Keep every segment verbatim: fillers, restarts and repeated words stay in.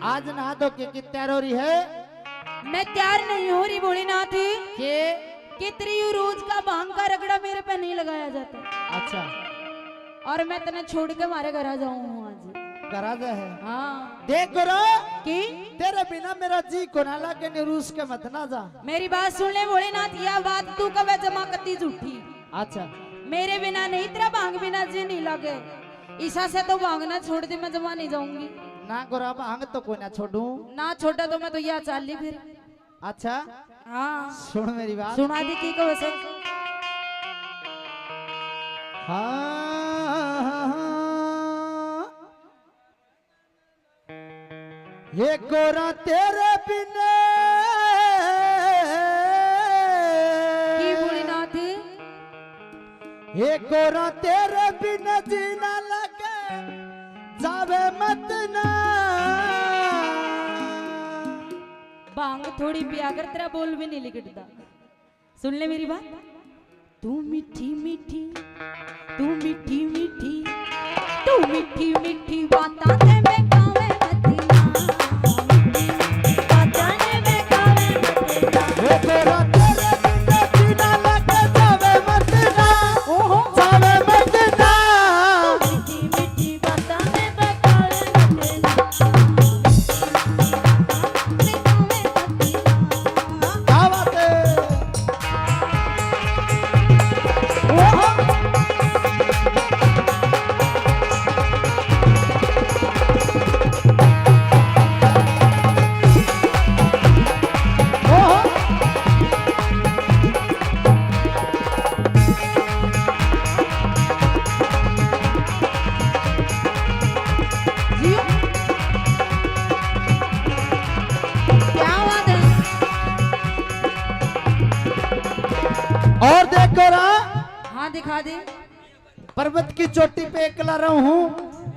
आज नहा धो के की तैयार हो रही है? मैं तैयार नहीं हो रही भोलेनाथ। के? के तेरी यू रोज का भांग का रगड़ा मेरे पे नहीं लगाया जाता। अच्छा। और मैं तने छोड़ के मारे घर आ जाऊं हूँ आज। घर आ जा है? हाँ। देख गुरु, की? तेरे बिना मेरा जी कोना लागे, ने रूस के मत ना जा। मेरी बात सुन ले भोलेनाथ, यह बात तू कबे जमा कती झूठी। अच्छा। मेरे बिना नहीं, तेरा भांग बिना जी नहीं लागे। ईसा से तो भांग ना छोड़ दे, मैं जमा नहीं जाऊंगी। ना गोरा, भांग तो कोई ना छोड़ू। ना छोड़ा तो मैं तो यह चाली फिर। अच्छा। हाँ। सुन मेरी बात। सुना दी की कहो से। हाँ। ये गोरा तेरे बिन की भोलेनाथ? ये गोरा तेरे बिन जीना लगे, जावे मत ना। भांग थोड़ी पिया कर, तेरा बोल भी नहीं लिकटता। सुन ले मेरी बात। तू मीठी मीठी, तू मीठी मीठी, तू मीठी मीठी बातां ते बहकावे मत ना। मीठी मीठी बातां ते बहकावे मत ना। वो तेरा तेरे बिना जीना लगे, जावे मत ना। ओहो। जावे मत ना। तू मीठी मीठी बातां ते बहकावे मत ना। क्या बात है? क्या बात है। और देख गोरा। हाँ, दिखा दे। पर्वत की चोटी पे एकला रहूं हूँ।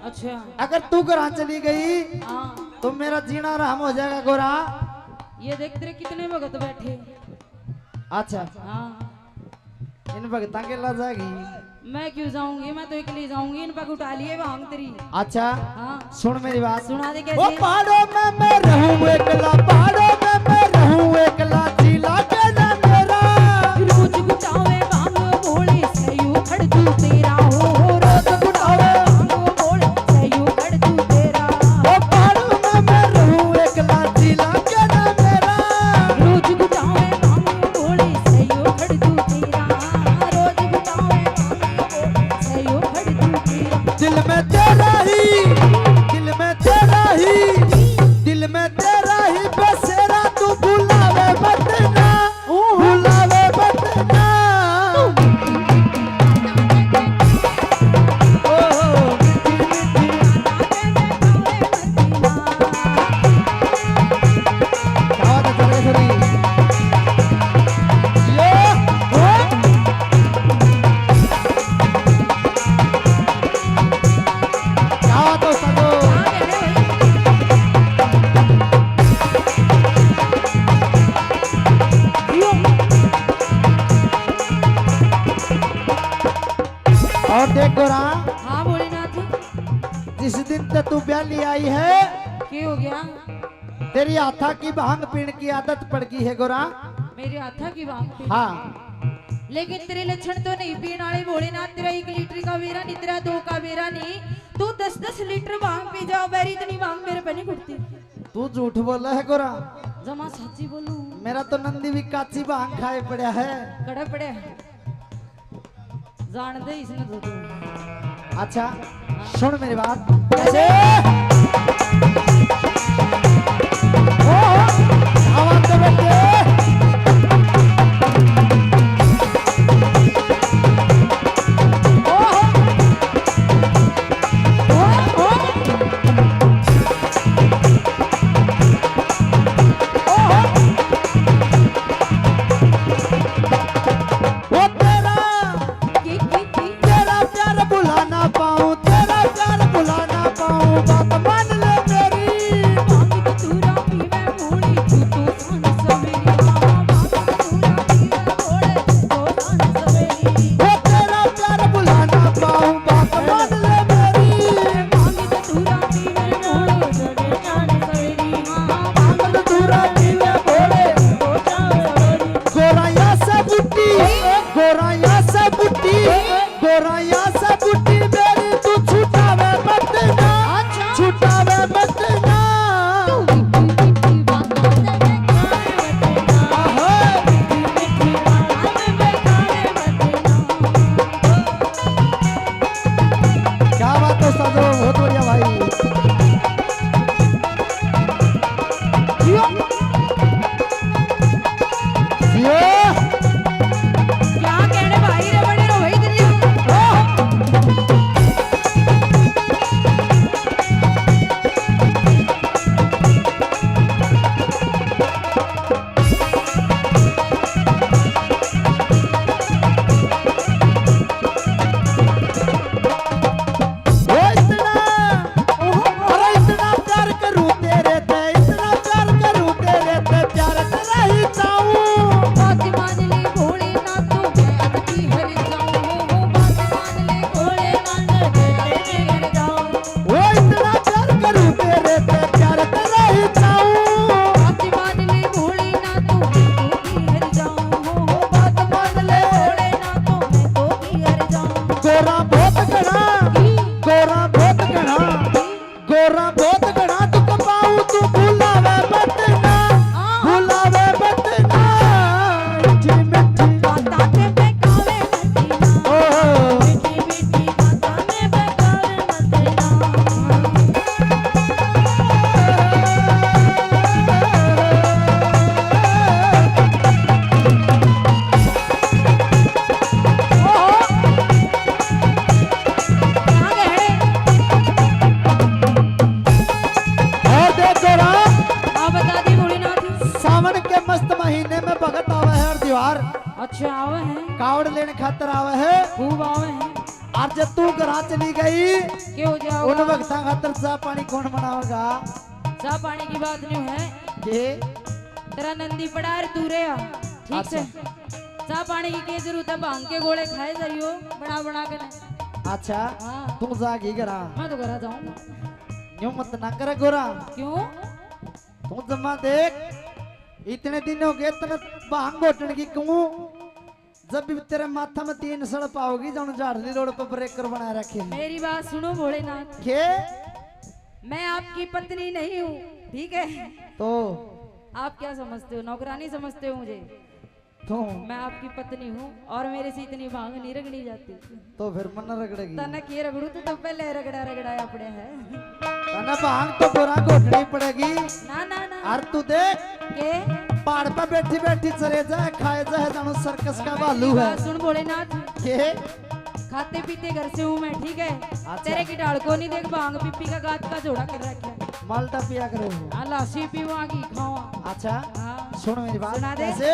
अच्छा। अगर तू घर चली गई, हाँ। तो मेरा जीना हराम हो जाएगा गोरा। ये देख, तेरे कितने भगत बैठे। अच्छा। हाँ। इन भगतां के ला जाएगी। मैं क्यों जाऊंगी, मैं तो एकली जाऊंगी। इन पग उठा लिए भांग तेरी। अच्छा। हाँ। सुन मेरी बात। सुना दे ओ कैसे। पहाड़ों में मैं रहूं एकला, पहाड़ों में मैं रहूं एकला, जी लागे ना मेरा। रोज गुटावे भांग भोले, सयू खड़ तू तेरा हो। रोज गुटावे भांग भोले, सयू खड़ तू तेरा। ओ पहाड़ों में मैं रहूं एकला, जी लागे ना मेरा। रोज गुटावे भांग भोले, सयू खड़ तू तेरा। रोज गुटावे भांग भोले, सयू खड़ तू तेरा। दिल में तेरा ही, दिल में तेरा ही, दिल में तेरा ही बसेरा, तू भुलावे मत ना, भुलावे मत ना। ओ, मीठी, मीठी। क्या बात है, चल रही। यो, ओ। क्या बात है, उस्तादो। और देख गोरा, हाँ भोलेनाथ। जिस दिन ते तू ब्याली आई है, के हो गया? तेरी हाथा की भांग पीण की आदत पड़ गई है गोरा। मेरे हाथा की भांग पीण? हाँ। लेकिन तेरे लक्षण तो नहीं पीण आले भोलेनाथ, तेरा एक लीटर का बेरा नहीं, तेरा दो का बेरा नहीं, तू दस दस लीटर भांग पी जाओ, मेरी इतनी भांग मेरे पे नहीं घुटती। तू झूठ बोला है गोरा। जमा सच्ची बोलूं। मेरा तो नंदी भी काची भांग खाए पड़ा है। कड़े पड़े है। जान दे इसने तो तू। अच्छा, सुन मेरी बात। कैसे? ओ, आवाज तो बेटे। ओ, ओ, ओ। ओ, तेरा, तेरा प्यार भुला ना पाऊं, तेरा प्यार भुला ना पाऊं, बात मान ले मेरी। त्योहार अच्छा आवे हैं, कावड़ लेने खातर आवे है। खूब आवे हैं। और जब तू घरा चली गई, के हो जाओ? उन वक्तां खातर चाह पानी कौन बनावेगा? चाह पानी की बात न्यू है, के तेरा नंदी पड़ा है, तू रे आ, ठीक से। अच्छा। चाह पानी की के जरूरत है, भांग के गोले खाए जाइयो बना बना के। अच्छा, हाँ। तू जागी घरा, मैं तो घरा जाऊंगा। न्यू मत ना करे गोरा। क्यों? तू जमा देख, इतने दिन हो गए तने भांग घोटन की क्यों? जब भी तेरे माथा में तीन सड़ पाओगी, जन झाड़ली रोड पर ब्रेकर बना रखे हैं। मेरी बात सुनो भोलेनाथ, के? मैं आपकी पत्नी नहीं हूँ, ठीक है? तो आप क्या समझते हो, नौकरानी समझते हो मुझे? तू मैं आपकी पत्नी हूँ और मेरे से इतनी भांग नहीं रगड़ी जाती। तो फिर मन रगड़ेगी। तने के रगड़ू, तू तो पहले रगड़ा रगड़ा अपने है। तने भांग तो गोरा घोटनी पड़ेगी। ना ना ना। और तू देख, के? पहाड़ पे बैठी बैठी चरे जाए, खाए जाए, जानू सर्कस का भालू है। बात सुन भोलेनाथ, के? खाते पीते घर से हूँ मैं, ठीक है? अच्छा। तेरे की ढाल को नहीं देख, भांग पीपी का गात का जोड़ा कर रखा है। माल्टा पिया करे हो। हाँ, लासी पीवा की खावा। अच्छा, हाँ। सुन मेरी बात। सुना दे। कैसे?